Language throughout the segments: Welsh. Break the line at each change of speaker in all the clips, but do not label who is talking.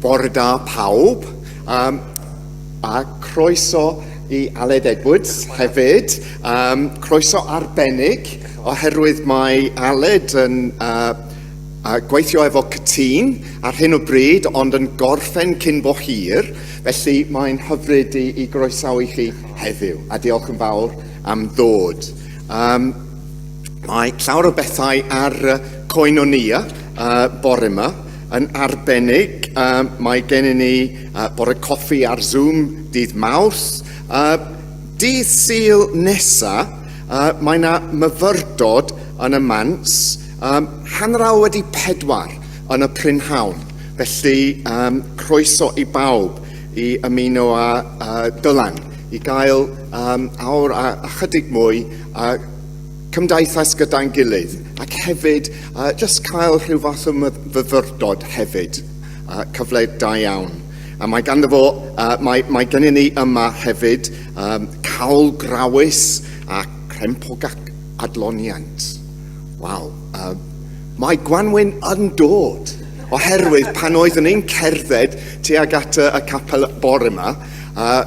Bore da pawb, um, a croeso i Aled Edwards hefyd. Um, croeso arbennig, oherwydd mae Aled yn uh, uh, gweithio efo Cytûn ar hyn o bryd, ond yn gorffen cyn bo hir, felly mae'n hyfryd i, i groesawu chi heddiw, a diolch yn fawr am ddod. Um, mae llawer o bethau ar uh, Koinonia uh, bore yma. Yn arbennig, uh, mae gennym ni uh, bore coffi ar Zoom dydd Mawrth. Uh, dydd Sul nesa, uh, mae yna myfyrdod yn y mans, um, 4:30 yn y prynhawn. Felly, um, croeso i bawb i ymuno â uh, Dylan i gael um, awr a, a chydig mwy a cymdeithas gyda'n gilydd ac hefyd uh, just cael rhyw fath o myfyrdod hefyd. Uh, cyfle da iawn. A mae ganddo fo, uh, mae, mae gennym ni yma hefyd um, cawl grawys a crempog ac adloniant. Waw. Uh, mae Gwanwyn yn dod oherwydd pan oeddwn ni'n cerdded tuag at y, y capel bore yma, uh,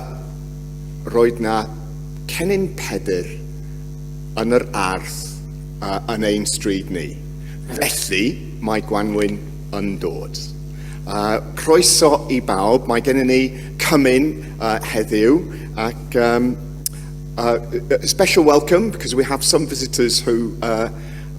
roedd na cennin Pedr yn yr ardd uh, yn ein stryd ni. Felly, mae Gwanwyn yn dod. Uh, croeso i bawb, mae gennym ni cymun uh, heddiw ac um, uh, special welcome because we have some visitors who uh,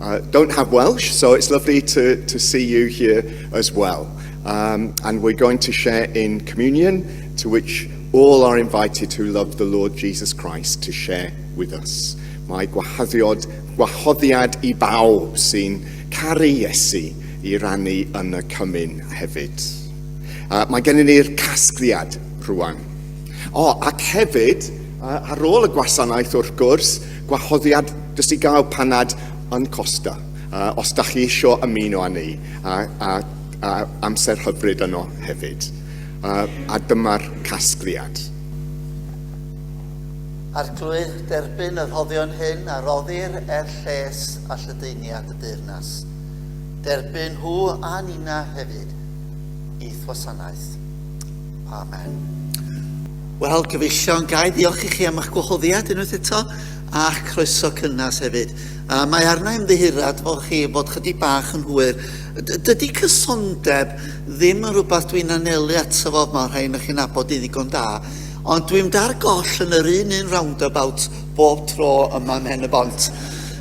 uh, don't have Welsh, so it's lovely to, to see you here as well. Um, and we're going to share in communion, to which all are invited who love the Lord Jesus Christ to share with us. Mae gwahoddiad, gwahoddiad i bawb sy'n caru Iesu i rannu yn y cymun hefyd. Uh, mae gennym ni'r casgliad rwan. O, ac hefyd, uh, ar ôl y gwasanaeth wrth gwrs, gwahoddiad jyst i gael panad yn Costa. Uh, os da chi isio ymuno â ni, a, a, a amser hyfryd yno hefyd. Uh, a dyma'r casgliad.
Arglwydd, derbyn y rhoddion hyn a roddir er lles a lledaeniad y deyrnas. Derbyn nhw a nina hefyd i'th wasanaeth. Amen. Wel, gyfeillion, ga i ddiolch i chi am eich gwahoddiad unwaith eto, a'ch croeso cynnes hefyd. Uh, mae arna ymddiheurad fod chi fod chydig bach yn hwyr. Dydy cysondeb ddim yn rhywbeth dwi'n anelu ato fo, mae rhai yn chi'n nabod i ddigon da. Ond dwi'n mynd ar goll yn yr un un roundabout bob tro yma ym Mhen y Bont.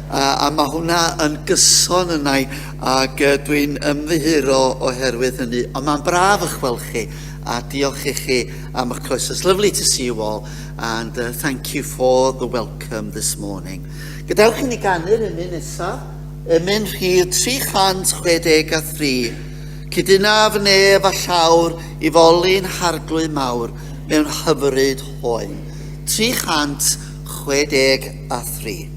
Uh, a mae hwnna yn gyson yna i, ac uh, dwi'n ymddiheuro oherwydd hynny. Ond mae'n braf eich gweld chi, a diolch i chi am eich croeso. It's lovely to see you all, and uh, thank you for the welcome this morning. Gadewch i ni ganu'r emyn nesaf, emyn rhif 363. Cydunaf nef a llawr i foli'n harglwydd mawr mewn hyfryd hoen. 363.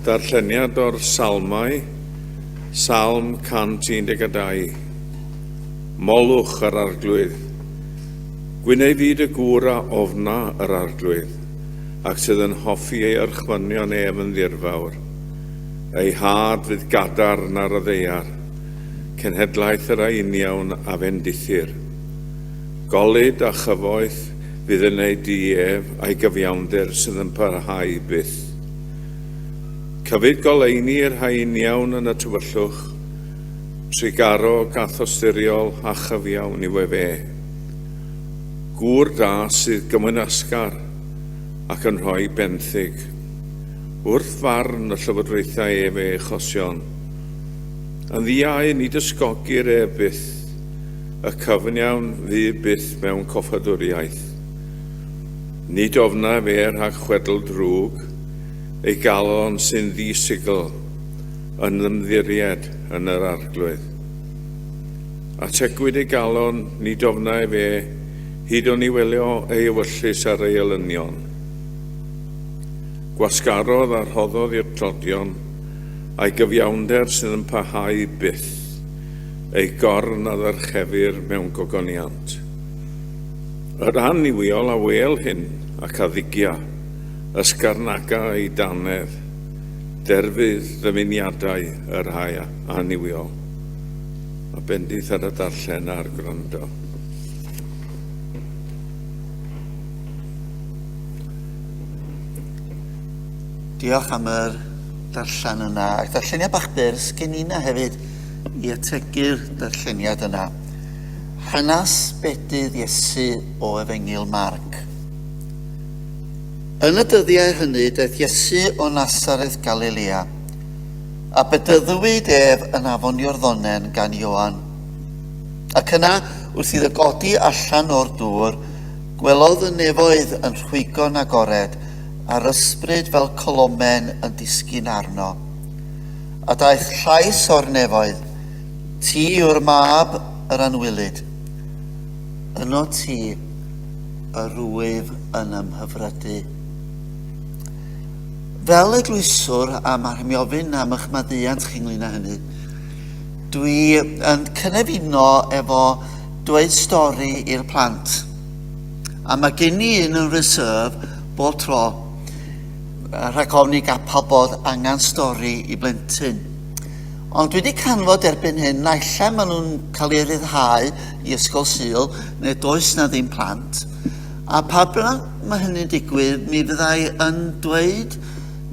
Darlleniad o'r Salmau, Salm 112. Molwch yr Arglwydd. Gwyn ei fyd y gŵr a ofna yr Arglwydd, ac sydd yn hoffi ei orchmynion ef yn ddirfawr. Ei had fydd gadarn ar y ddaear, cenhedlaeth yr uniawn a fendithir. Golud a chyfoeth fydd yn ei dŷ ef, a'i gyfiawnder sydd yn parhau byth. Cyfyd goleuni i'r rhai uniawn yn y tywyllwch, trugarog a thosturiol a chyfiawn yw ef e. Gŵr da sydd gymwynasgar ac yn rhoi benthyg. Wrth farn y llywodraethau ef ei achosion. Yn ddiau nid ysgogir ef byth, y cyfniawn fu byth mewn coffadwriaeth. Nid ofna ef e rhag chwedl drwg, ei galon sy'n ddi-sigl yn ymddiried yn yr Arglwydd. Ategwyd ei galon, nid ofna ef e, hyd oni welio ei ewyllys ar ei elynion. Gwasgarodd a rhoddodd i'r tlodion, a'i gyfiawnder sydd yn parhau byth, ei gorn a ddyrchefir mewn gogoniant. Yr annuwiol a wêl hyn ac a ddigia, ysgarnaga ei dannedd, derfydd ddymuniadau y rhai annuwiol. A bendith ar y darllen a'r gwrando.
Diolch am yr darllen yna. Ac darlleniad bach byr, sgen i hefyd i ategu'r darlleniad yna. Hanes bedydd Iesu o Efengyl Marc. Yn y dyddiau hynny daeth Iesu o Nasareth Galilea, a bedyddiwyd ef yn afon Iorddonen gan Ioan. Ac yna, wrth iddo godi allan o'r dŵr, gwelodd y nefoedd yn rhwygo'n agored, a'r ysbryd fel colomen yn disgyn arno. A daeth llais o'r nefoedd, Ti yw'r mab yr anwylyd. Yno ti yr wyf yn ymhyfrydu. Fel eglwyswr, a mae rhaid mi ofyn am eich maddeuant chi ynglyn â hynny, dwi yn cynefino efo dweud stori i'r plant. A mae gen i un yn reserve bob tro, rhag ofn i gapel bod angen stori i blentyn. Ond dwi wedi canfod erbyn hyn, naill ai maen nhw'n cael eu rhyddhau i ysgol Sul, neu does na ddim plant. A pa bynnag mae hynny'n digwydd, mi fyddai yn dweud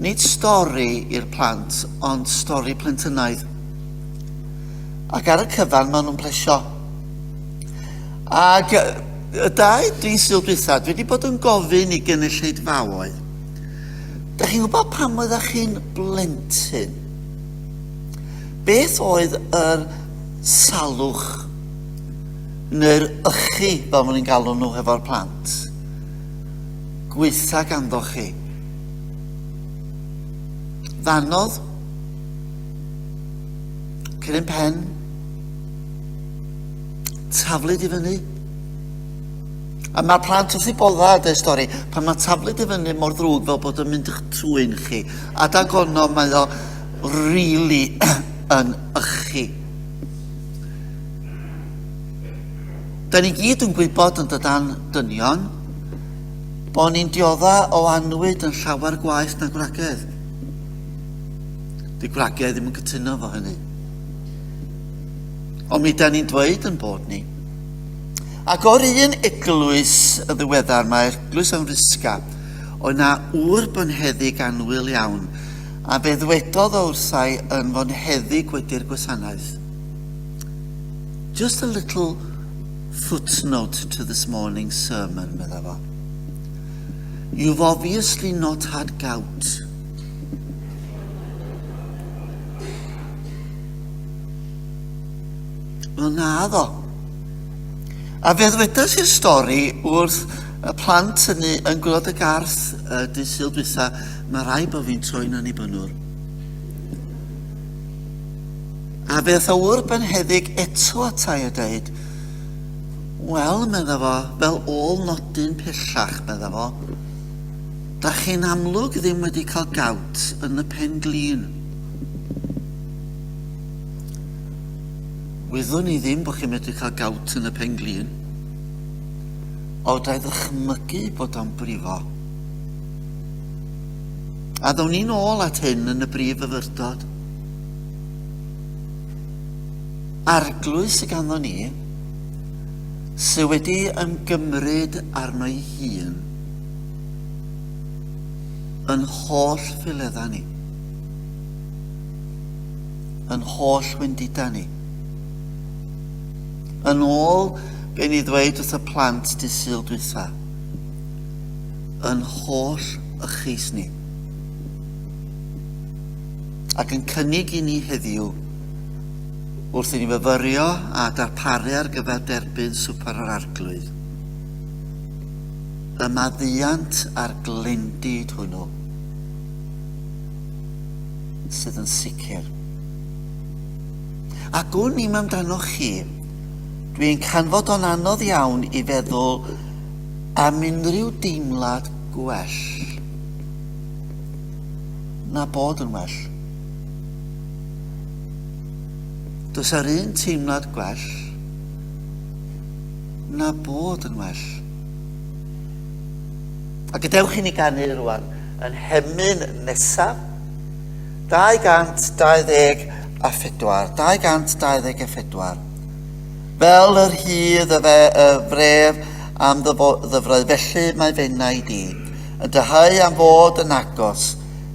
nid stori i'r plant, ond stori plentynaidd. Ac ar y cyfan, maen nhw'n plesio. Ac y dau, dri Sul dwytha, dwi wedi bod yn gofyn i gynulleidfaoedd. Da chi'n gwybod pam oeddech chi'n blentyn? Beth oedd yr salwch neu'r ychu, fel maen nhw'n galw nhw hefo'r plant, gweitha ganddo chi? Ddanodd, cyryn pen, taflud i fyny. A mae'r plant wrth eu bodda a dweud stori, pan mae taflud i fyny mor ddrwg fel bod yn mynd i'ch trwyn chi, a dagono mae o really yn ychu. Da ni gyd yn gwybod yn dydan dynion bod ni'n diodda o anwyd yn llawer gwaeth na gwragedd. Di gwragedd ddim yn cytuno fo hynny. Ond mi da ni'n dweud yn bod ni. Ac o'r un eglwys y ddiweddar, mae eglwys yn Rhisga, oedd na ŵr bonheddig annwyl iawn, a fe ddwedodd o wrthai yn fonheddig wedi'r gwasanaeth. Just a little footnote to this morning's sermon, medda fo. You've obviously not had gout. Wel na ddo. A fe ddwedas i'r stori wrth y plant hynny yn gwylod y garth y dydd Sul dwytha, mae rai bod fi'n troi'n annibynnwr. A fe ddoth ŵr benheddig eto atai a dweud, wel, medda fo, fel ôl nodyn pellach, medda fo. Da chi'n amlwg ddim wedi cael gawt yn y pen glin. Wyddwn i ddim bod chi'n medru cael gawt yn y pen glin. O, da i ddychmygu bod o'n brifo. A ddown ni'n ôl at hyn yn y brif fyfyrdod. Arglwydd sydd ganddo ni, sydd wedi ymgymryd arno'i hun yn holl ffiledda ni, yn holl wendida ni. Yn ôl be ni ddweud wrth y plant dy Sul dwytha, yn holl ychis ni. Ac yn cynnig i ni heddiw, wrth i ni fyfyrio a darparu ar gyfer derbyn Swper yr Arglwydd, y maddeuant a'r glendid hwnnw sydd yn sicr. A gwn i'm amdanoch chi, dwi'n canfod o'n anodd iawn i feddwl am unrhyw deimlad gwell na bod yn well. Does ar un teimlad gwell na bod yn well. A gadewch i ni ganu rwan yn hemyn nesaf. 224, 224. Fel yr hydd y, fe, y fref am ddyfroedd, felly mae fenau di, yn dyhau am fod yn agos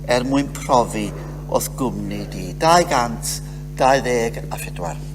er mwyn profi o'th gwmni di. 224.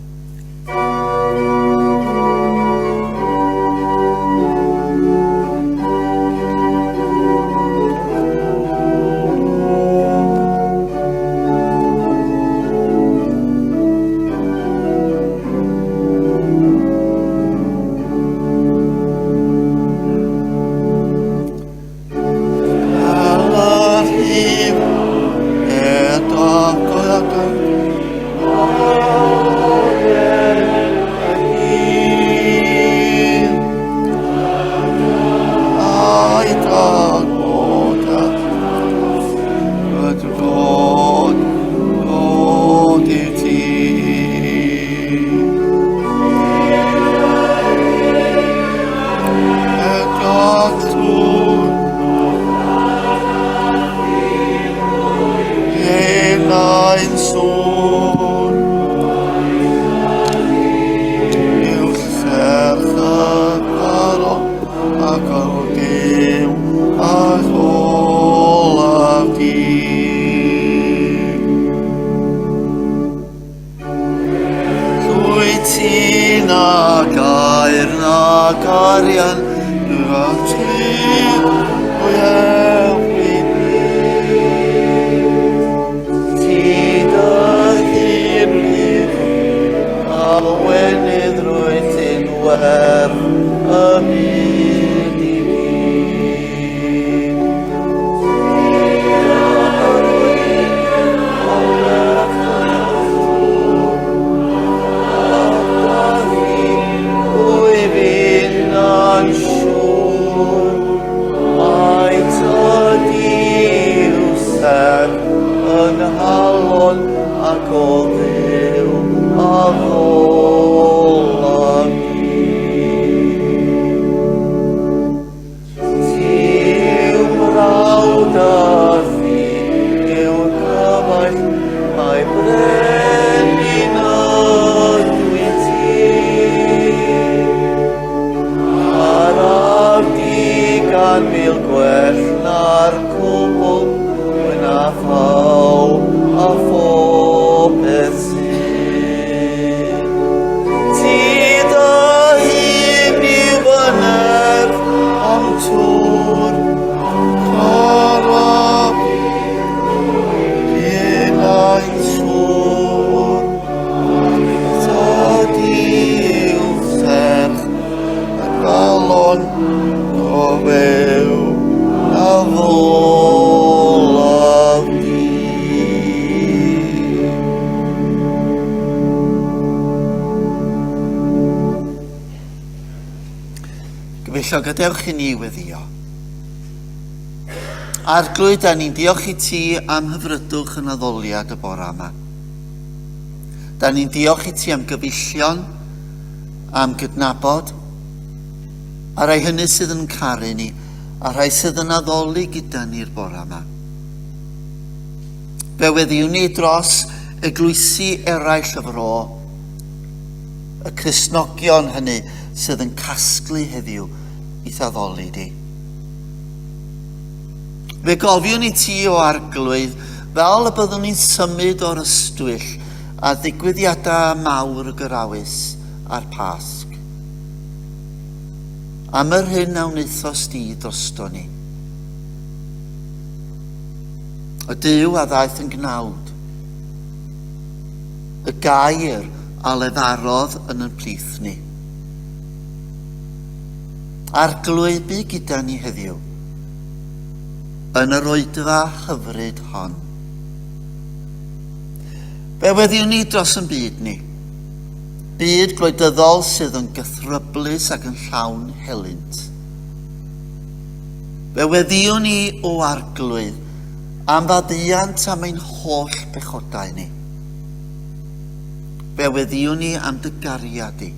Gobeithio gadewch i ni weddio. Arglwydd, da ni'n diolch i ti am hyfrydwch yn addoliad y bore yma. Da ni'n diolch i ti am gyfeillion, am gydnabod, a rhai hynny sydd yn caru ni, a rhai sydd yn addoli gyda ni'r bore yma. Fe weddiwn ni dros eglwysi eraill y fro, y Cristnogion hynny sydd yn casglu heddiw i'th addoli di. Fe gofiwn i ti o arglwydd fel y byddwn ni'n symud o'r ystwyll a ddigwyddiadau mawr y gyrawys a'r Pasg. Am yr hyn a wnaethost di drosto ni. Y Duw a ddaeth yn gnawd. Y gair a lefarodd yn yn plith ni. Arglwydd bu gyda ni heddiw yn yr oedfa hyfryd hon. Fe weddiwn ni dros yn byd ni. Byd gwleidyddol sydd yn gythryblus ac yn llawn helynt. Fe weddiwn ni o Arglwydd am faddeuant am ein holl bechodau ni. Fe weddiwn ni am dy gariad di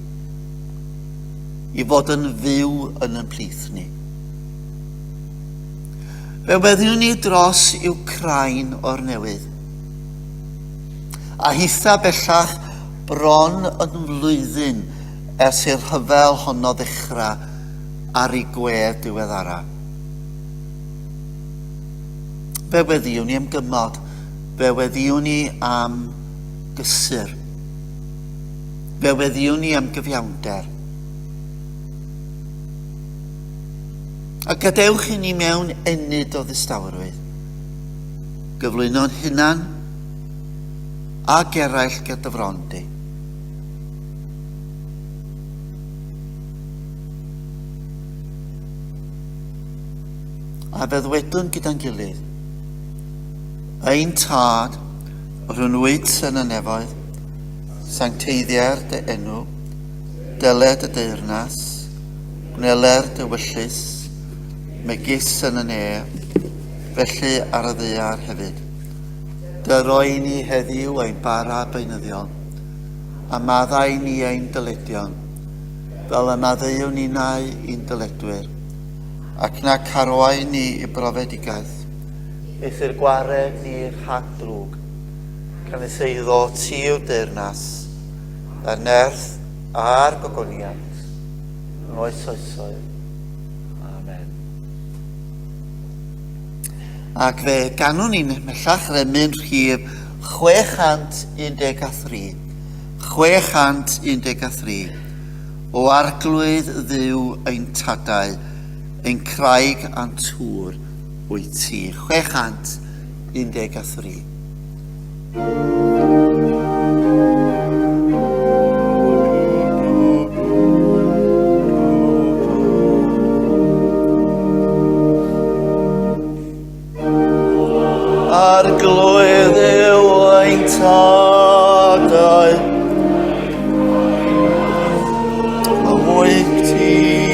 i fod yn fyw yn yn plith ni. Fe weddiwn ni dros Wcráin o'r newydd. A hitha bellach bron yn flwyddyn ers i'r rhyfel honno ddechrau ar ei gwedd diweddara. Fe weddiwn ni am gymod, fe weddiwn ni am gysur, fe weddiwn ni am gyfiawnder. A gadewch i ni mewn ennyd o ddistawrwydd gyflwyno'n hunan ac eraill ger dy fron di. A fe ddwedwn gyda'n gilydd, Ein Tad, yr hwn wyt yn y nefoedd, sancteiddier dy enw, deled y deyrnas, gwneler dy wyllys, megis yn y nef, felly ar y ddaear hefyd. Dyro i ni heddiw ein bara beunyddiol, a maddau ni ein dyledion, fel y maddeuwn ninnau i'n dyledwyr, ac na carwai ni i brofedigaeth, eithr gwared ni rhag drwg, canys eiddo ti yw'r deyrnas, a'r nerth a'r gogoniant, yn oes oesoedd. Amen. Ac fe ganwn ni'n mhellach yr emyn rhif 613. 613. O Arglwydd Dduw ein tadau, ein craig a'n tŵr wyt ti. 613. Arglwydd yw ein tadau, a wyt ti.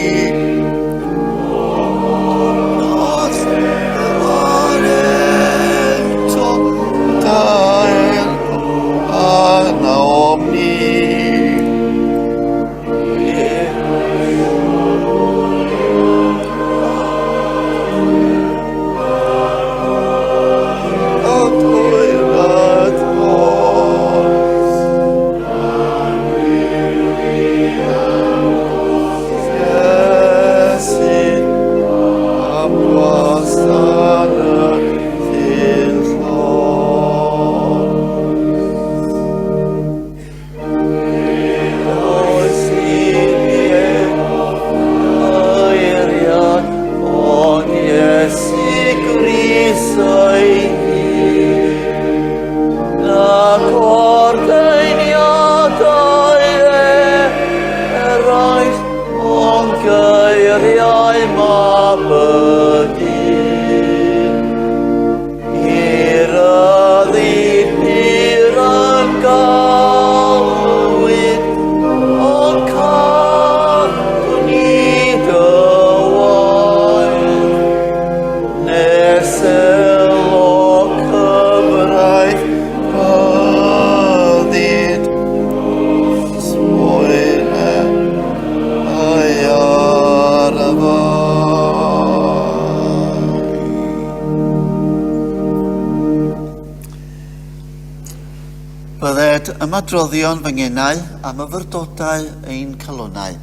ymadroddion fy ngenau a myfyrdodau ein calonnau,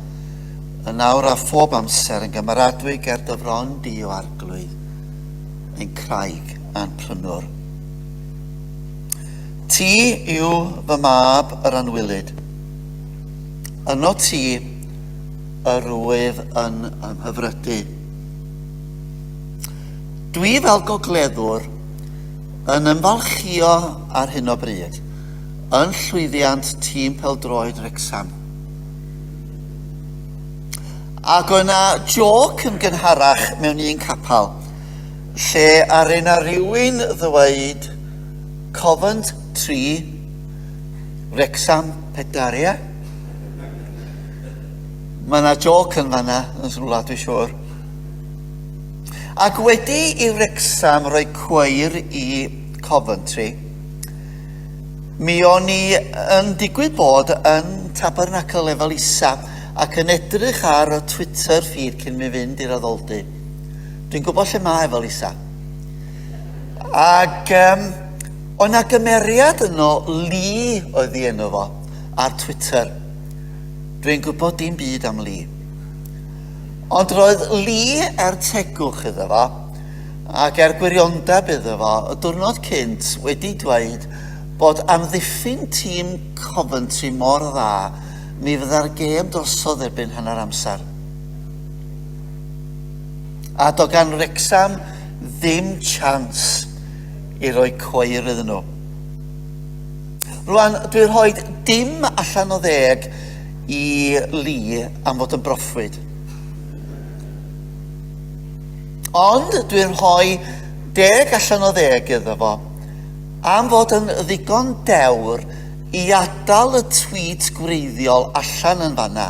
yn awr a phob amser yn gymeradwy ger dy fron di o Arglwydd, ein craig a'n prynwr. Ti yw fy mab yr anwylyd. Yno ti yr wyf yn ymhyfrydu. Dwi fel gogleddwr yn ymfalchïo ar hyn o bryd yn llwyddiant tîm pêl-droed Wrecsam. Ac oedd yna jôc yn gynharach mewn un capel, lle ar yna rhywun ddweud Covent 3, Wrecsam 4, ie? Mae yna jôc yn fanna, yn rhywle, dwi'n siŵr. Ac wedi i Wrecsam roi cweir i Coventry, mi o'n i yn digwydd bod yn Tabernacl lefel isa ac yn edrych ar y Twitter feed cyn mi fynd i'r addoldy. Dwi'n gwybod lle mae lefel isa. Ac um, oedd na gymeriad yno, Lee oedd ei enw fo, ar Twitter. Dwi'n gwybod dim byd am Lee. Ond roedd Lee er tegwch iddo fo, ac er gwiriondeb iddo fo, y diwrnod cynt wedi dweud bod amddiffyn tîm Coventry mor dda, mi fydda'r gêm drosodd erbyn hanner amser. A do gan Wrecsam ddim chance i roi cweir iddyn nhw. Rwan, dwi'n rhoi dim allan o ddeg i Lee am fod yn broffwyd. Ond dwi'n rhoi deg allan o ddeg iddo fo am fod yn ddigon dewr i adael y tweet gwreiddiol allan yn fanna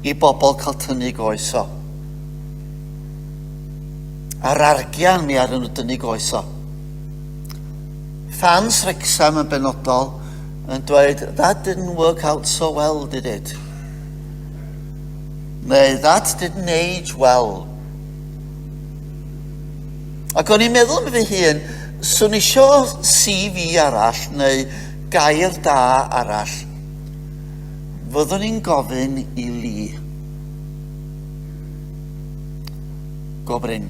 i bobl cael tynnu goes o. A'r argian mi ar nhw dynnu goes o. Fans Wrecsam yn benodol yn dweud, that didn't work out so well, did it? Neu, that didn't age well. Ac o'n i'n meddwl am fy hun, swn isio CV arall neu gair da arall. Fyddwn i'n gofyn i Lee. Go brin.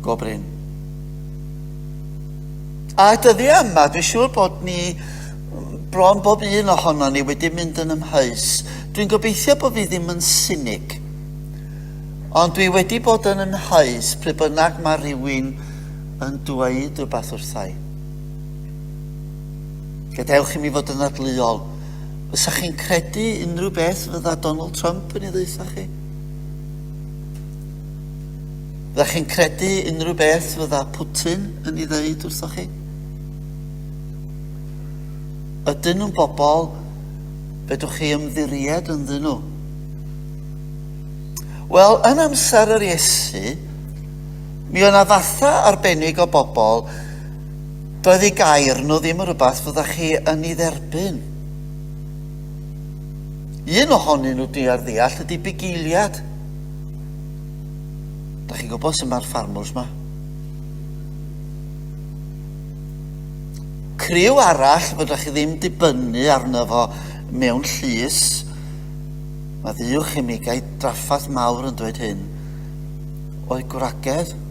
Go brin. A dyddiau yma, dwi'n siŵr bod ni bron bob un ohono ni wedi mynd yn ymheus. Dwi'n gobeithio bod fi ddim yn cynic. Ond dwi wedi bod yn ymheus pryd bynnag mae rhywun yn dweud rhywbeth wrthai. Gadewch i mi fod yn ddadleuol. Fysa chi'n credu unrhyw beth fydda Donald Trump yn ei ddeutha chi? Fydda chi'n credu unrhyw beth fydda Putin yn ei ddeud wrthoch chi? Ydyn nhw'n bobl fedrwch chi ymddiried ynddyn nhw? Wel, yn amser yr Iesu, mi oedd yna fatha arbennig o bobl, doedd eu gair nhw ddim yn rhywbeth fydda chi yn ei dderbyn. Un ohonyn nhw dwi ar ddeall ydy bugeiliad. Da chi'n gwybod sut mae'r ffarmwrs ma. Criw arall fydda chi ddim dibynnu arno fo mewn llys. Mae ddiwch i mi gael draffath mawr yn dweud hyn. Oedd gwragedd.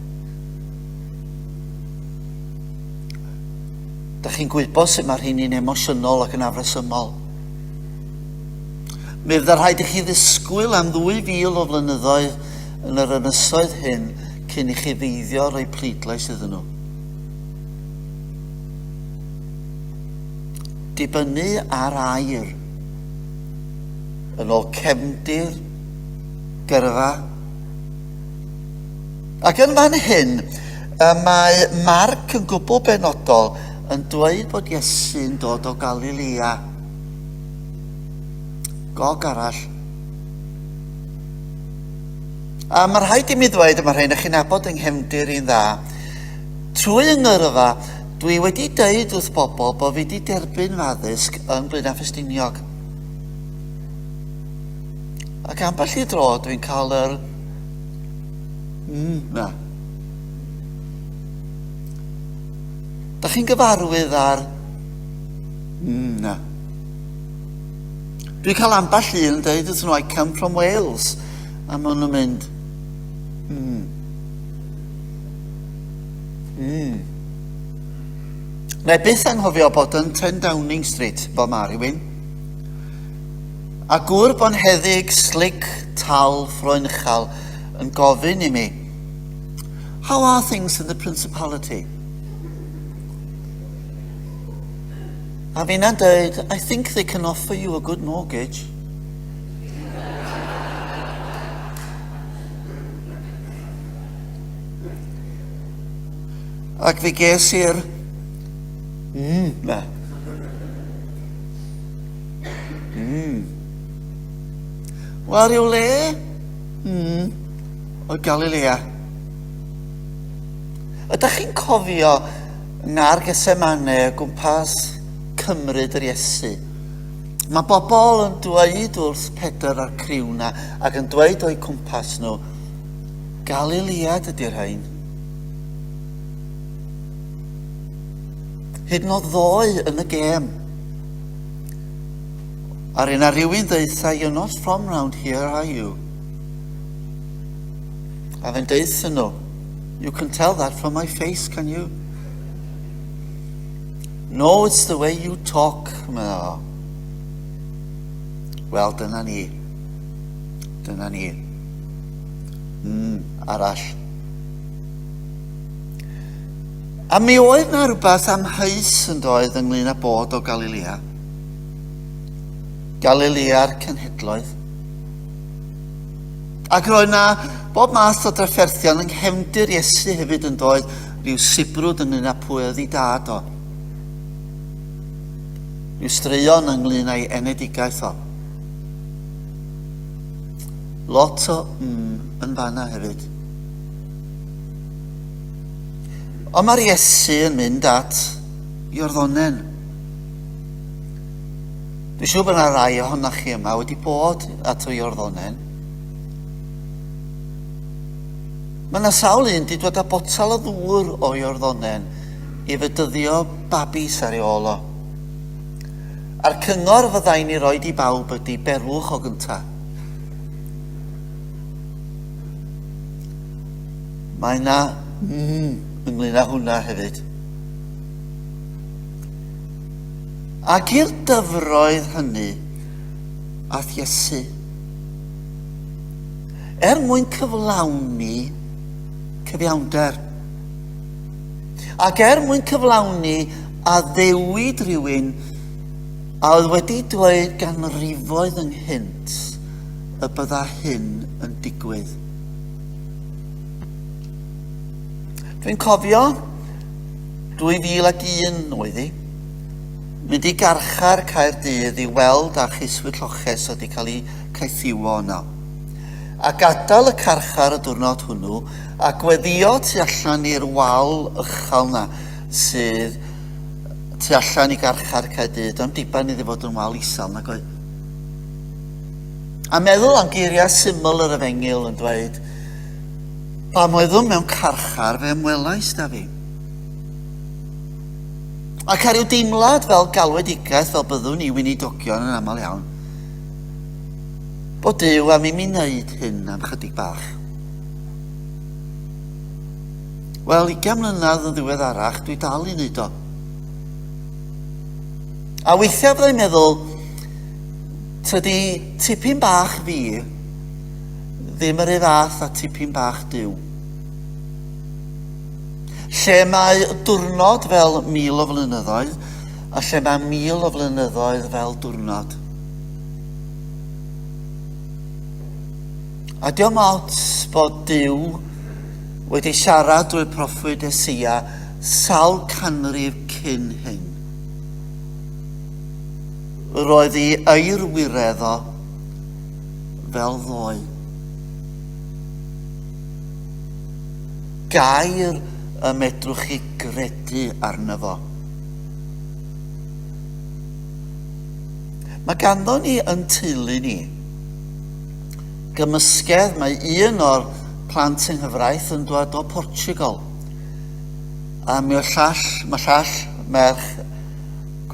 Da chi'n gwybod sut mae rheini'n emosiynol ac yn afresymol. Mi fydda rhaid i chi ddisgwyl am 2,000 o flynyddoedd yn yr ynysoedd hyn cyn i chi feiddio rhoi pleidlais iddyn nhw. Dibynnu ar air, yn ôl cefndir, gyrfa. Ac yn fan hyn, mae Marc yn gwbl benodol yn dweud bod Iesu'n dod o Galilea. Gog arall. A mae rhaid i mi ddweud, a mae rhaid i chi'n nabod yng nghefndir i'n dda, trwy yng ngyrfa, dwi wedi deud wrth bobl bod fi wedi derbyn fy addysg yn Blaenau Ffestiniog. Ac ambell i dro dwi'n cael yr na. Da chi'n gyfarwydd ar Na. Dwi'n cael ambell un yn dweud wrthyn nhw, I come from Wales. A maen nhw'n mynd. Na i byth anghofio bod yn 10 Downing Street, fel mae rhywun. A gŵr bonheddig, slic, tal, ffroen uchel, yn gofyn i mi, How are things in the Principality? A finna'n dweud, I think they can offer you a good mortgage. Ac fe ges i'r na. Wel, rhyw le o Galilea. Ydych chi'n cofio ngar Gethsemane o gwmpas cymryd yr Iesu? Mae bobl yn dweud wrth Pedr a'r criw na ac yn dweud o'u cwmpas nhw, Galilead ydy'r rhain. Hyd yn oed ddoe yn y gêm. A'r un a rhywun ddeutha, you're not from round here, are you? A fe'n deutha nhw, you can tell that from my face, can you? No, it's the way you talk, medda fo. Wel, dyna ni. Dyna ni. Arall. A mi oedd na rhywbeth amheus yn doedd ynglyn â bod o Galilea. Galilea'r cenhedloedd. Ac roedd na bob math o drafferthion yng nghefndir Iesu hefyd yn doedd, rhyw sibrwd ynglyn â pwy oedd ei dad o. Rhyw straeon ynglyn â'i enedigaeth o. Lot o yn fanna hefyd. Ond mae'r Iesu yn mynd at Iorddonen. Dwi'n siŵr bod yna rai ohonoch chi yma wedi bod at y Iorddonen. Mae yna sawl un wedi dod â botel o ddŵr o Iorddonen i fedyddio babis ar ei ôl o. A'r cyngor fyddai'n ei roed i bawb ydy berwch o gynta. Mae yna ynglyn â hwnna hefyd. Ac i'r dyfroedd hynny ath Iesu. Er mwyn cyflawni cyfiawnder. Ac er mwyn cyflawni addewid rhywun a oedd wedi dweud ganrifoedd ynghynt y bydda hyn yn digwydd. Dwi'n cofio 2001 oedd hi, mynd i garchar Caerdydd i weld a cheiswyr lloches oedd wedi cael eu caethiwo yno. A gadael y carchar y diwrnod hwnnw a gweddio tu allan i'r wal uchel na sydd tu allan i garchar Caerdydd. Do'n diben iddi fod yn wal isel nag oedd. A meddwl am geiriau syml yr efengyl yn dweud, Pam oeddwn mewn carchar fe ymwelais da fi. Ac ar ryw deimlad fel galwedigaeth fel byddwn ni weinidogion yn aml iawn, bod Duw am i mi wneud hyn am chydig bach. Wel, 20 mlynedd yn ddiweddarach, dwi dal i wneud o. A weithiau byddai'n meddwl, tydi tipyn bach fi ddim yr un fath a tipyn bach Duw. Lle mae diwrnod fel 1,000 o flynyddoedd, a lle mae 1,000 o flynyddoedd fel diwrnod. A diolch ots bod Duw wedi siarad drwy'r proffwyd Eseia sawl canrif cyn hyn. Roedd ei eirwiredd o fel ddoe. Gair y medrwch chi gredu arno fo. Mae ganddo ni yn teulu ni gymysgedd, mae un o'r plant yng nghyfraith yn dod o Portugal. A mi o'r llall, mae llall merch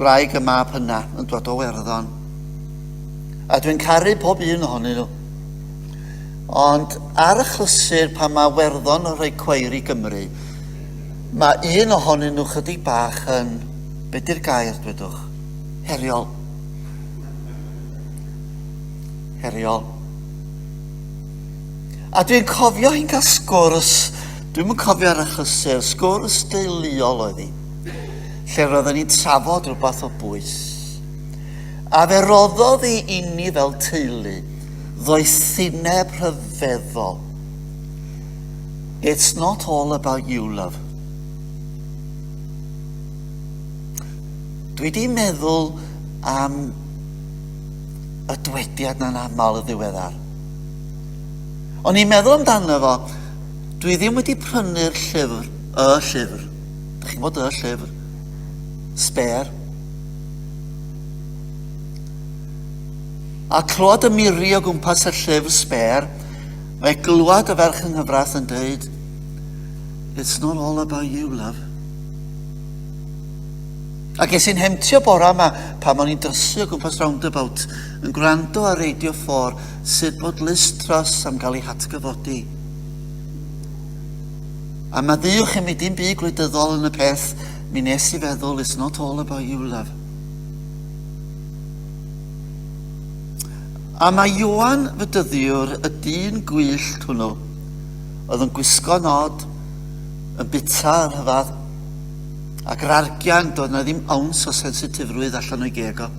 Gwraig y mab hynna yn dod o Werddon. A dwi'n caru pob un ohonyn nhw. Ond ar achlysur pan mae Werddon yn rhoi cweir i Gymru, mae un ohonyn nhw chydig bach yn, be di'r gair, dwedwch? Heriol. Heriol. A dwi'n cofio hi'n cael sgwrs, dwi'm yn cofio'r achlysur, sgwrs deuluol oedd hi, lle roedden ni'n trafod rhywbeth o bwys. A fe roddodd hi inni fel teulu ddoethineb rhyfeddol. It's not all about you, love. Dwi di meddwl am y dwediad na'n aml y ddiweddar. O'n i'n meddwl amdano fo, dwi ddim wedi prynu'r llyfr, y llyfr. Dych chi'n gwybod y llyfr? Spare. A clywed y miri o gwmpas y llyfr spare, mae glywed y ferch yng nghyfraith yn dweud, It's not all about you, love. A ges i'n hemtio bora yma pan o'n i'n drysu o gwmpas roundabout yn gwrando ar Radio 4 sut bod Liz Truss am gael ei hatgyfodi. A maddeuwch i mi dim byd gwleidyddol yn y peth, mi nes i feddwl it's not all about you, love. A mae Ioan Fydyddiwr, y dyn gwyllt hwnnw, oedd yn gwisgo nod, yn bita yn rhyfedd, ac yr argian, doedd na ddim owns o sensitifrwydd allan o'i geg o.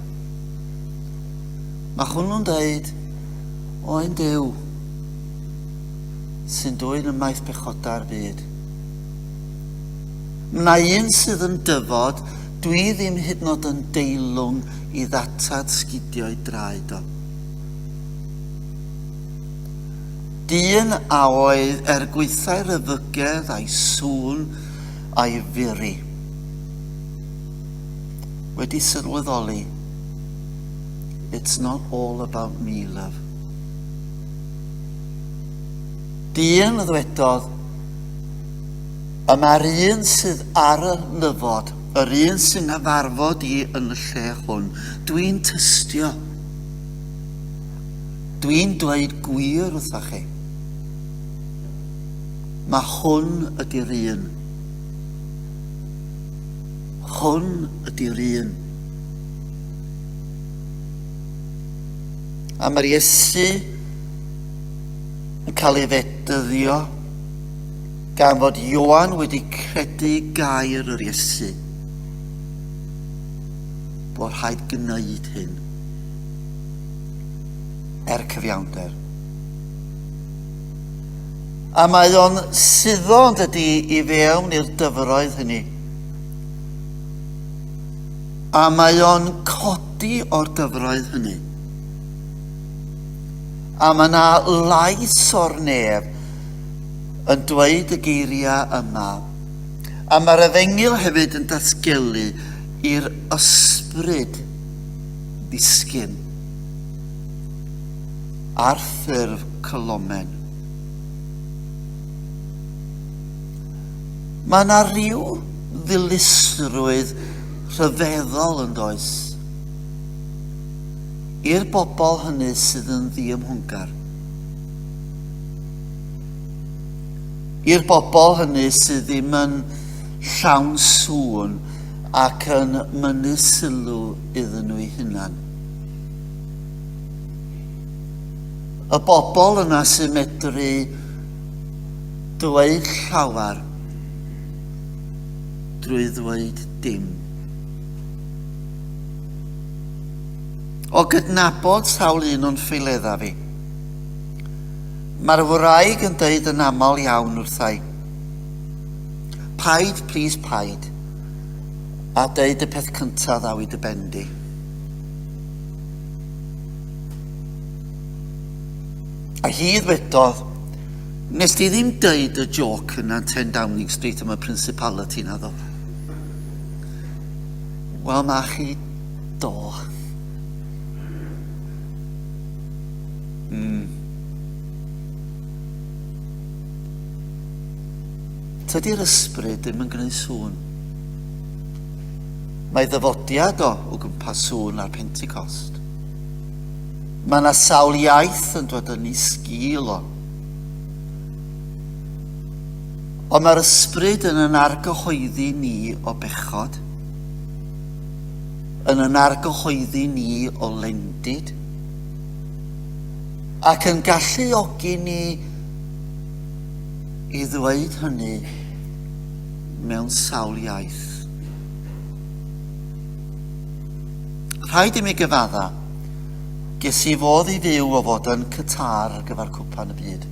Mae hwnnw'n dweud, Oen Duw, sy'n dwyn ymaith pechodau'r byd. Mae un sydd yn dyfod, dwi ddim hyd yn oed yn deilwng i ddatad sgidio'i draed o. Dyn a oedd er gwaetha'i ryfygedd a'i sŵn a'i furi, wedi sylweddoli, It's not all about me, love. Dyn ddwedodd, y mae'r un sydd ar y nyfod, yr un sy'n nghyfarfod i yn y lle hwn, dwi'n tystio. Dwi'n dweud gwir wrthoch chi. Mae hwn ydy'r un. Hwn ydy'r un. A mae'r Iesu yn cael ei fedyddio gan fod Ioan wedi credu gair yr Iesu bod rhaid gwneud hyn er cyfiawnder. A mae o'n suddo yn dydy i fewn i'r dyfroedd hynny. A mae o'n codi o'r dyfroedd hynny. A mae yna lais o'r nef yn dweud y geiriau yma. A mae'r efengyl hefyd yn datgelu i'r ysbryd ddisgyn ar ffurf colomen. Mae yna rhyw ddilysrwydd rhyfeddol yn does i'r bobl hynny sydd yn ddiymhongar. I'r bobl hynny sydd ddim yn llawn sŵn ac yn mynnu sylw iddyn nhw'u hunan. Y bobl yna sy'n medru dweud llawer drwy ddweud dim. O gydnabod sawl un o'n ffeileddau fi, mae'r wraig yn dweud yn aml iawn wrthai, paid, plîs paid, a deud y peth cyntaf ddaw i dy ben di. A hi ddwedodd, nes di ddim deud y joc yna 10 Downing Street am y Principality na ddo? Wel, ma chi do. Mm. Tydi'r ysbryd ddim yn gwneud sŵn. Mae ddyfodiad o o gwmpas sŵn ar Pentecost. Mae yna sawl iaith yn dod yn ei sgil o. Ond mae'r ysbryd yn yn argyhoeddi ni o bechod, yn yn argyhoeddi ni o lendid, ac yn galluogi ni i ddweud hynny mewn sawl iaith. Rhaid i mi gyfadda, ges i fodd i fyw o fod yn Qatar ar gyfer Cwpan y Byd.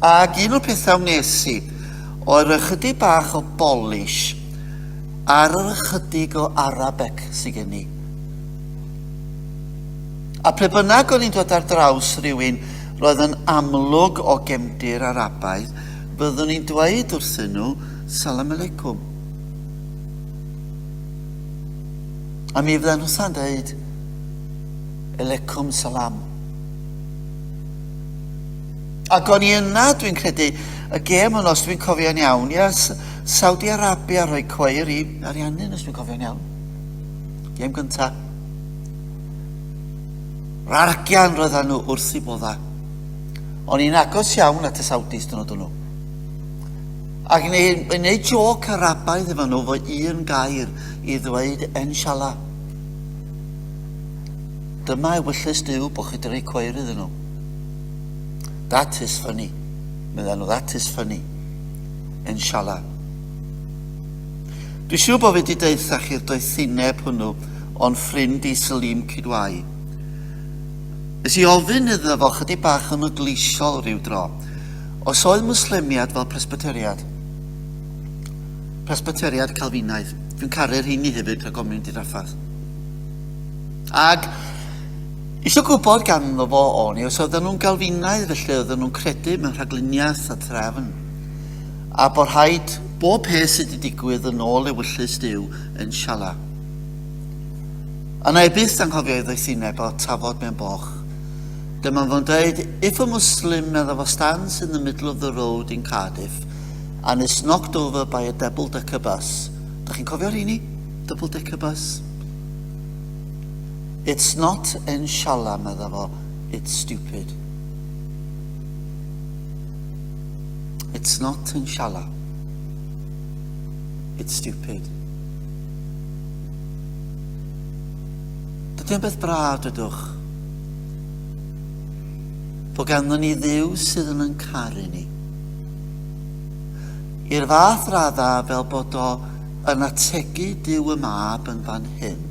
Ac un o'r pethau wnes i oedd ychydig bach o bolish ar yr ychydig o Arabic sydd gen i. A pe bynnag o'n i'n dod ar draws rhywun roedd yn amlwg o gefndir Arabaidd, byddwn i'n dweud wrthyn nhw, Salam aleikum. A mi fydden nhw'n dweud, Aleikum salam. Ac o'n i yna, dwi'n credu, y gêm hwnnw, os dwi'n cofio'n iawn, ia, Saudi Arabia rhoi cweir i Ariannin, os dwi'n cofio'n iawn. Gêm gyntaf. Rargian roedden nhw wrth i bodda. O'n i'n agos iawn at y Saudis dyn nhw. Ac yn ei wneud jôc Arabaidd efo nhw fo un gair i ddweud Enshallah. Dyma ewyllys Duw bod chi wedi rhoi cweir iddyn nhw. That is funny. Medden nhw, that is funny. Enshallah. Dwi'n siŵr bod fi wedi deutha chi'r doethineb hwnnw o'n ffrind i Salim Kidwai. Nes i ofyn iddo fo chydig bach yn ogleisiol rhyw dro, os oedd Mwslemiad fel Presbyteriad. Presbyteriad Calfinaidd. Dwi'n caru'r rheini hefyd rhag ofn mynd i drafferth. Ag eisiau gwybod ganddo fo o'n i, os oedden nhw'n Galfinaidd felly oedden nhw'n credu mewn rhagluniaeth a trefn. A bod rhaid bob peth sydd wedi digwydd yn ôl ewyllys Duw yn siala. A na i byth anghofio ei ddoethineb o tafod mewn boch. Dyma fo'n dweud, if a Muslim medda fo stands in the middle of the road in Cardiff and is knocked over by a double-decker bus. Da chi'n cofio rheini? Double-decker bus? It's not inshallah, medda fo, it's stupid. It's not inshallah. It's stupid. Dydy o'n beth braf, dydwch? Bod ganddo ni Dduw sydd yn yn caru ni. I'r fath radda fel bod o yn ategu Duw y Mab yn fan hyn,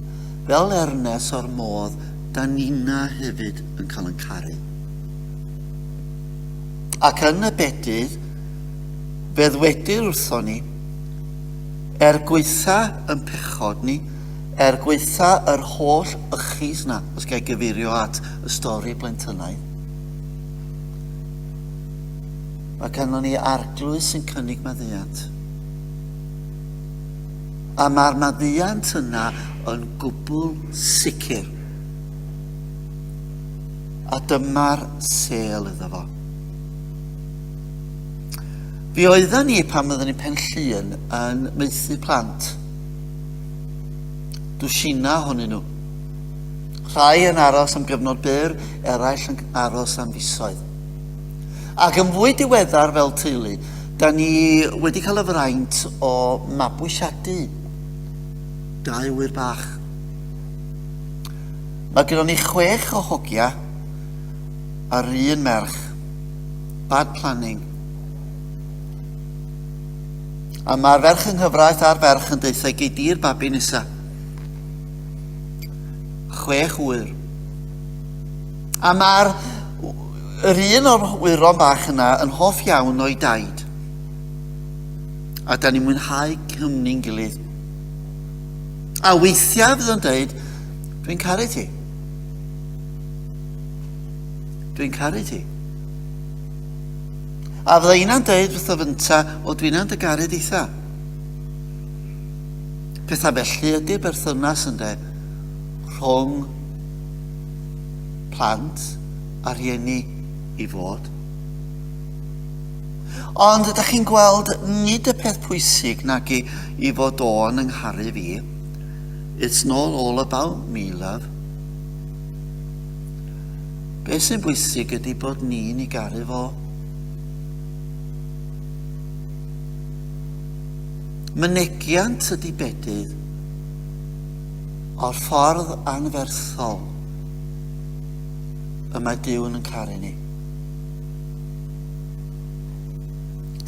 fel ernes o'r modd da nina hefyd yn cael yn caru. Ac yn y bedydd, fe ddwedir wrthon ni, er gwaetha yn pechod ni, er gwaetha yr holl ychis na, os gai gyfeirio at y stori blentynaidd, mae ganddo ni arglwydd sy'n cynnig maddeuant. A mae'r maddeuant yna yn gwbl sicr. A dyma'r sêl iddo fo. Fi oedden ni pan oedden ni Pen Llŷn yn maethu plant. Dwsina ohonyn nhw. Rhai yn aros am gyfnod byr, eraill yn aros am fisoedd. Ac yn fwy diweddar fel teulu, da ni wedi cael y fraint o mabwysiadu dau ŵyr bach. Mae gyda ni chwech o hogia a'r un merch. Bad planning. A mae'r ferch yng nghyfraith a'r ferch yn deutha gei di'r babi nesa. Chwech ŵyr. A mae'r yr un o'r wyron bach yna yn hoff iawn o'i daid. A da ni'n mwynhau cwmni'n gilydd. A weithiau fydd o'n dweud, dwi'n caru ti. Dwi'n caru ti. A fydda ina'n deud wrtho fynta, o dwi'n dy garu ditha. Pethau felly ydy'r berthynas ynde, rhwng plant a rhieni i fod. Ond ydych chi'n gweld, nid y peth pwysig nag i, i fod o'n yng ngharu fi. It's not all about me, love. Be sy'n bwysig ydy bod ni'n ei garu fo. Mynegiant ydy bedydd o'r ffordd anferthol y mae Duw yn caru ni.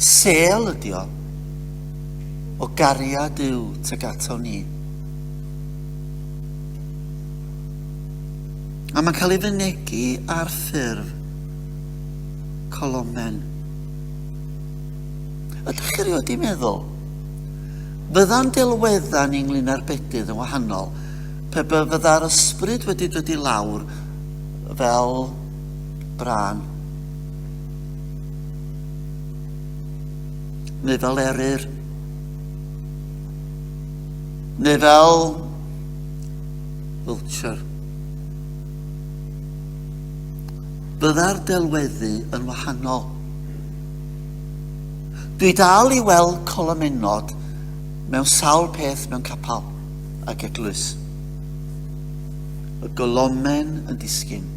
Sêl ydy o, o gariad Duw tuag ato ni. A mae'n cael ei fynegi ar ffurf colomen. Ydych chi erioed 'di meddwl, fydda'n delweddau ni ynglyn â'r bedydd yn wahanol pe by fydda'r ysbryd wedi dod i lawr fel brân neu fel eryr neu fel vulture. Bydda'r delweddu yn wahanol. Dwi dal i weld colomennod mewn sawl peth mewn capel ac eglwys. Y golomen yn disgyn.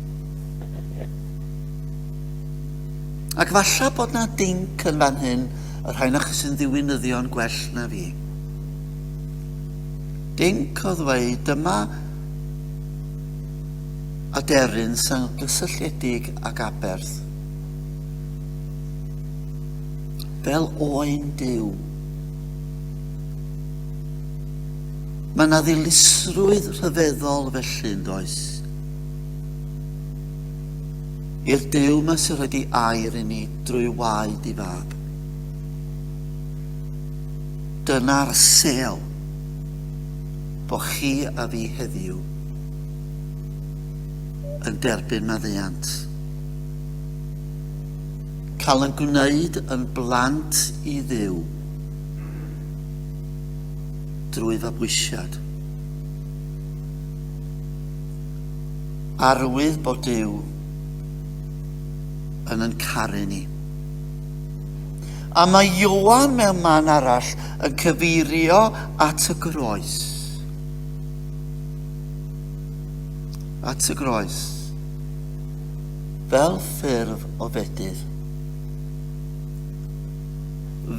Ac falle bod na dinc yn fan hyn, y rhai na chi sy'n ddiwinyddion gwell na fi. Dinc o ddweud, dyma aderyn sy'n gysylltiedig ag aberth. Fel oen Duw. Mae yna ddilysrwydd rhyfeddol felly, yn does? I'r Duw yma sy'n rhoi di air i ni drwy waed i fab. Dyna'r sel bo chi a fi heddiw yn derbyn maddeuant. Cael yn gwneud yn blant i Dduw drwy fabwysiad. Arwydd bod Duw yn yn caru ni. A mae Ioan mewn man arall yn cyfeirio at y groes. At y groes. Fel ffurf o fedydd.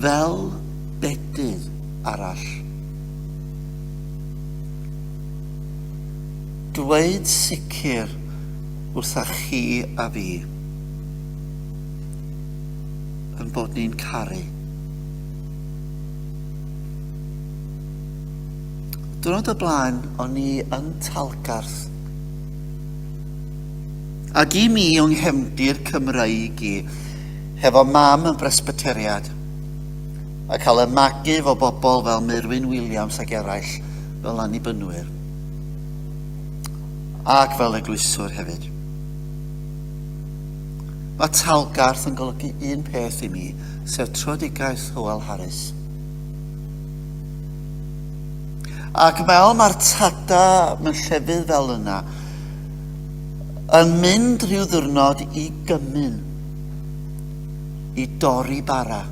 Fel bedydd arall. Dweud sicr wrtha chi a fi yn bod ni'n caru. Diwrnod o blaen, o'n i yn Talgarth. Ac i mi, yng nghefndir Cymreig i, hefo mam yn Bresbyteriad, a cael y magu efo bobl fel Meirwyn Williams ac eraill fel annibynwyr, ac fel eglwyswr hefyd. Mae Talgarth yn golygu un peth i mi, sef tröedigaeth Hywel Harris. Ac fel mae'r tada mewn llefydd fel yna yn mynd rhyw ddwrnod i gymun i dorri bara.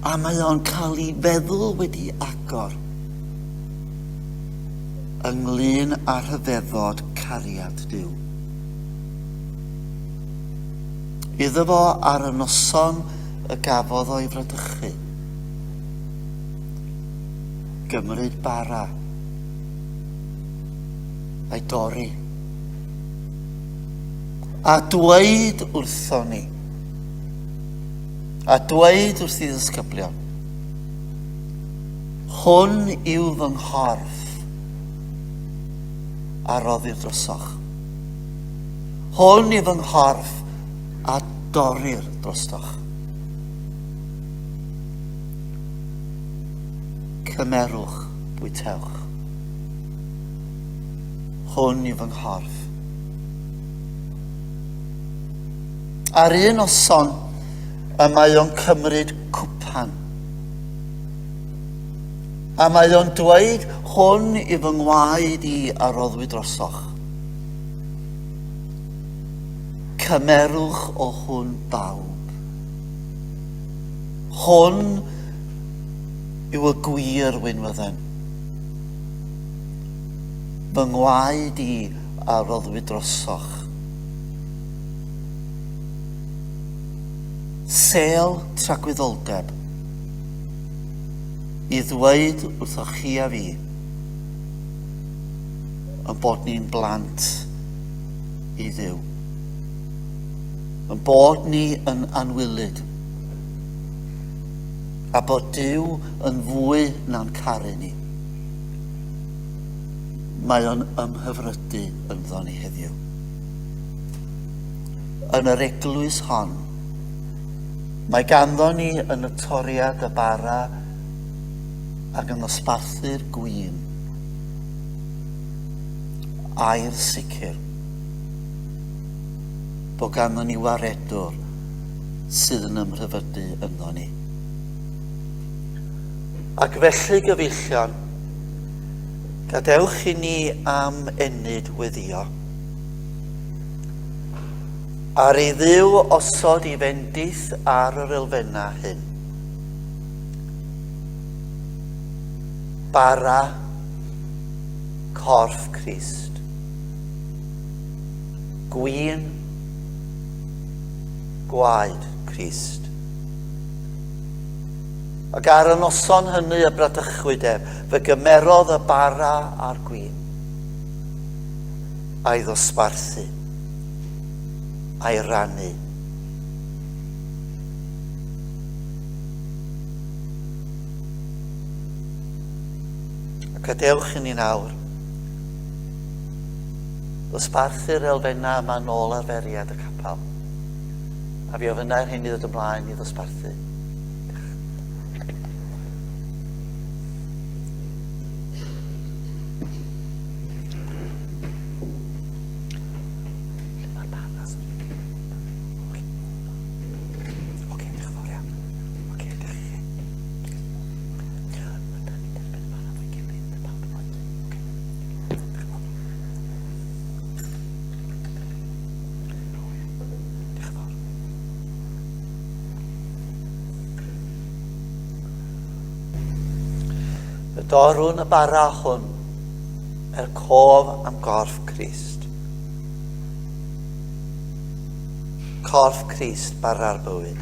A mae o'n cael ei feddwl wedi agor ynglyn â rhyfeddod cariad Duw. Iddo fo ar y noson y gafodd o'i fradychu, gymryd bara a'i dorri, a dweud wrthon ni, a dweud wrth i ddisgyblion, hwn yw fy nghorff a roddir drosoch. Hwn yw fy nghorff a dorrir drostoch. Cymerwch, bwytewch. Hwn yw fy nghorff. Ar un noson, y mae o'n cymryd cwpan. A mae o'n dweud, hwn i fy ngwaed i a roddwyd drosoch. Cymerwch o hwn bawb. Hwn yw y gwir winwydden. Fy ngwaed i a roddwyd drosoch. Sêl tragwyddoldeb i ddweud wrthoch chi a fi yn bod ni'n blant i Dduw. Yn bod ni yn anwylyd a bod Duw yn fwy na'n caru ni. Mae o'n ymhyfrydu ynddo ni heddiw. Yn yr eglwys hon, mae ganddo ni yn y toriad y bara ac yn ddosbarthu'r gwin. Air sicr bod ganddo ni waredwr sydd yn ymhyfrydu ynddo ni. Ac felly, gyfeillion, gadewch i ni am ennyd weddio. Ar ei ddiw osod i fendith ar yr elfennau hyn. Bara corff Crist. Gwin gwaed Crist. Ac ar y noson hynny y bradychwyd ef, fe gymerodd y bara a'r gwin, a'i ddosbarthu, a'i rannu. A gadewch i ni nawr ddosbarthu'r elfennau yma nôl arferiad y capel. A fi ofynnai'r hyn i ddod ymlaen i ddosbarthu. Y dorwn y bara hwn er cof am gorff Crist. Corff Crist, bara'r bywyd.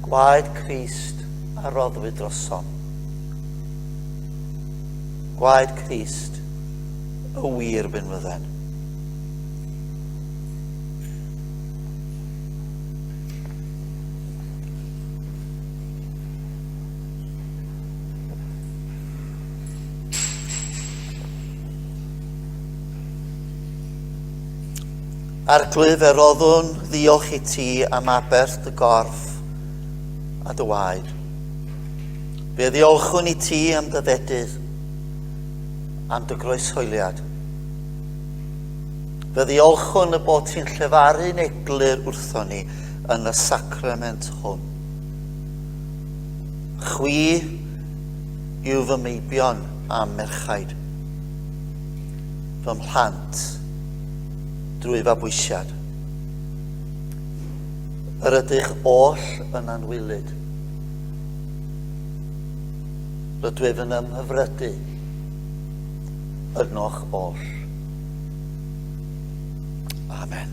Gwaed Crist a roddwyd drosom. Gwaed Crist, y wir binwydden. Arglwydd, fe roddwn ddiolch i ti am aberth dy gorff a dy waed. Fe ddiolchwn i ti am dy fedydd, am dy groeshoeliad. Fe ddiolchwn y bod ti'n llefaru'n eglur wrthon ni yn y sacrament hwn. Chwi yw fy meibion a'm merchaid, fy mhlant, drwy fabwysiad. Yr ydych oll yn anwylyd. Rydwyf yn ymhyfrydu ynoch oll. Amen.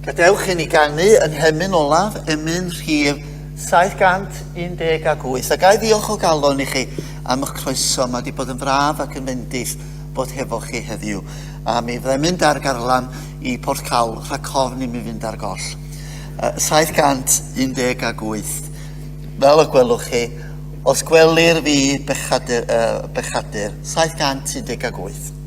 Gadewch i ni ganu yn hemyn olaf, emyn rhif 718. A ga i ddiolch o galon i chi am eich croeso. Mae wedi bod yn fraf ac yn fendith bod hefo chi heddiw. A mi fyddai'n mynd ar garlam i Porthcawl rhag ofn i mi fynd ar goll. 718. Fel y gwelwch chi, os gwelir fi bechadur, bechadur 718.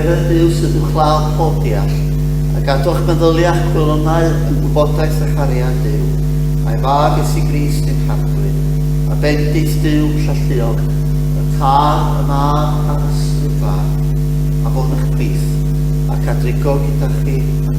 Trugaredd Duw sydd uwchlaw pob deall, a gadwch meddyliau a'ch gwelonau yng ngwybodaeth a chariad Duw, a'i Fab Iesu Grist ein Harglwydd, a bendith Duw Tralluog, y Tad, y Mab, a'r Ysbryd Glân, a fo'n eich plith, ac a drigo gyda chi.